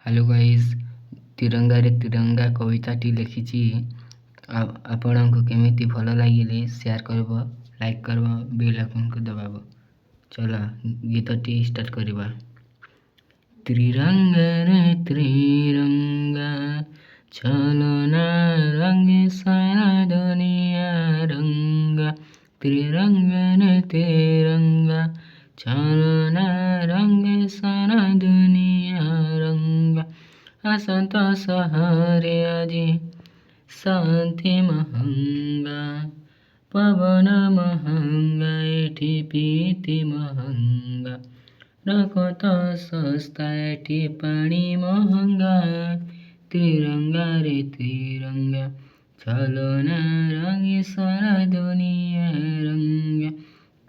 Hello guys, ତିରଙ୍ଗାରେ Tiranga କବିତାଟି ଲେଖିଛି। ଆପଣଙ୍କୁ କେମିତି ଭଲ ଲାଗିଲେ ସେୟାର କରିବ, ଲାଇକ୍ କରିବ, ବେଲ୍ ଆଇକନ୍କୁ ଦବାବ। ଚଲ, ଗୀତଟି ଷ୍ଟାର୍ଟ କରିବା। त्रिरंगा त्रिरंगा, चलो ना रंग सारा दुनिया रंगा। त्रिरंगा रे तिरंगा, चलो ना रंग सारा दुनिया रंगा। ଅଶାନ୍ତ ସହରେ ଆଜି ଶାନ୍ତି ମହଙ୍ଗା, ପବନ ମହଙ୍ଗା, ଏଠି ପ୍ରୀତି ମହଙ୍ଗା। ରକତ ଶସ୍ତା, ଏଠି ପାଣି ମହଙ୍ଗା। त्रिरंगा रे तिरंगा, चलो ना रंग सारा दुनिया रंगा।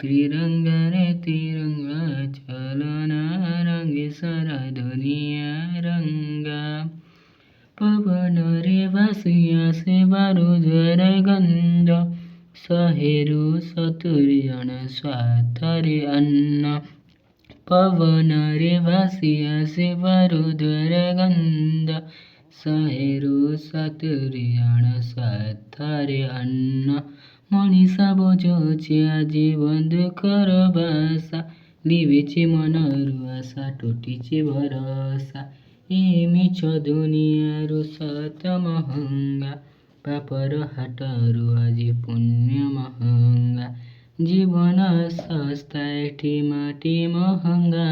त्रिरंगा रे तिरंगा, चलो ना रंग सारा दुनिया रंगा। ପବନରେ ଭାସି ଆସେ ବାରୁଦର ଗନ୍ଧ, 100ରୁ 70 ଜଣ ସ୍ୱାର୍ଥରେ ଅନ୍ଧ। ପବନରେ ଭାସି ଆସେ ବାରୁଦର ଗନ୍ଧ, 100ରୁ 70 ଜଣ ସ୍ୱାର୍ଥରେ ଅନ୍ଧ। ମଣିଷ ବୁଝୁଛି ଆଜି ବନ୍ଧୁକର ଭାଷା, ଲିଭିଛି ମନରୁ ଆଶା, ତୁଟିଛି ଭରସା। ଏ ମିଛ ଦୁନିଆରୁ ସତ ମହଙ୍ଗା, ପାପର ହାଟରୁ ଆଜି ପୁଣ୍ୟ ମହଙ୍ଗା। ଜୀବନ ଶସ୍ତା, ଏଠି ମାଟି ମହଙ୍ଗା।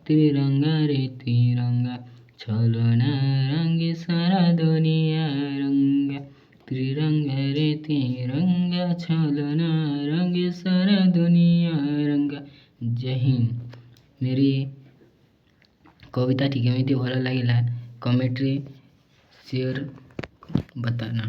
त्रिरंगा रे तिरंगा, चलो ना रंग सारा दुनिया रंगा। त्रिरंगा रे तिरंगा, चलो ना रंग सारा दुनिया रंगा। ଜୟ ହିନ୍ଦ। मेरी କବିତାଟି କେମିତି ଭଲ ଲାଗିଲା, କମେଣ୍ଟରେ ସିଓର बताना।